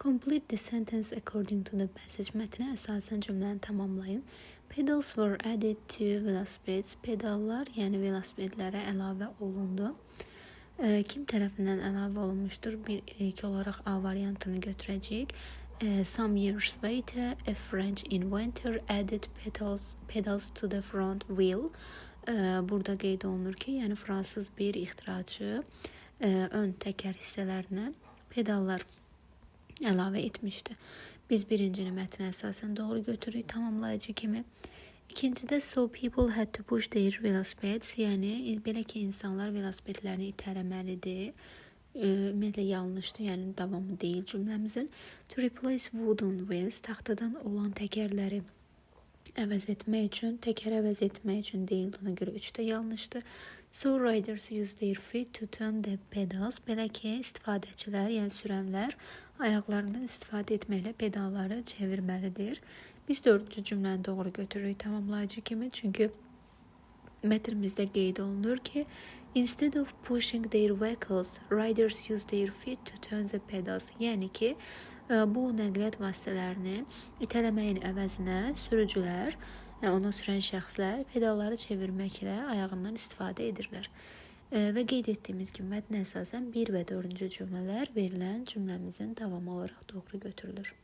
Complete the sentence according to the passage. Mətnə əsasən cümləni tamamlayın. Pedals were added to velocipedes. Pedallar, yəni velosipedlərə əlavə olundu. Kim tərəfindən əlavə olunmuşdur? Bir ilk olaraq A variantını götürəcəyik. Some years later, a French inventor added pedals to the front wheel. Burada qeyd olunur ki, yəni fransız bir ixtiraçı ön təkər hissələrinə pedallar əlavə etmişdi. Biz birincini mətnə əsasən doğru götürürük tamamlayıcı kimi. İkincidə so people had to push their velocipedes, yəni belə ki insanlar velosipedlərini itələməlidir. Ümumiyyətlə yanlışdır, yəni davamı deyil cümləmizin. To replace wooden wheels, taxtadan olan təkərləri əvəz etmək üçün, təkər əvəz etmək üçün deyildi, ona görə 3 də yanlışdır. So riders use their feet to turn the pedals. Belə ki, istifadəçilər, yəni sürənlər ayaqlarından istifadə etməklə pedalları çevirməlidir. Biz dördüncü cümləni doğru götürürük tamamlayıcı kimi, çünki mətnimizdə qeyd olunur ki, instead of pushing their vehicles, riders use their feet to turn the pedals. Yəni ki, bu nəqliyyat vasitələrini itələməyin əvəzinə sürücülər, yəni onu sürən şəxslər pedalları çevirməklə ayağından istifadə edirlər. Və qeyd etdiyimiz kimi mətnə əsasən 1 və 4-cü cümlələr verilən cümləmizin davamı olaraq doğru götürülür.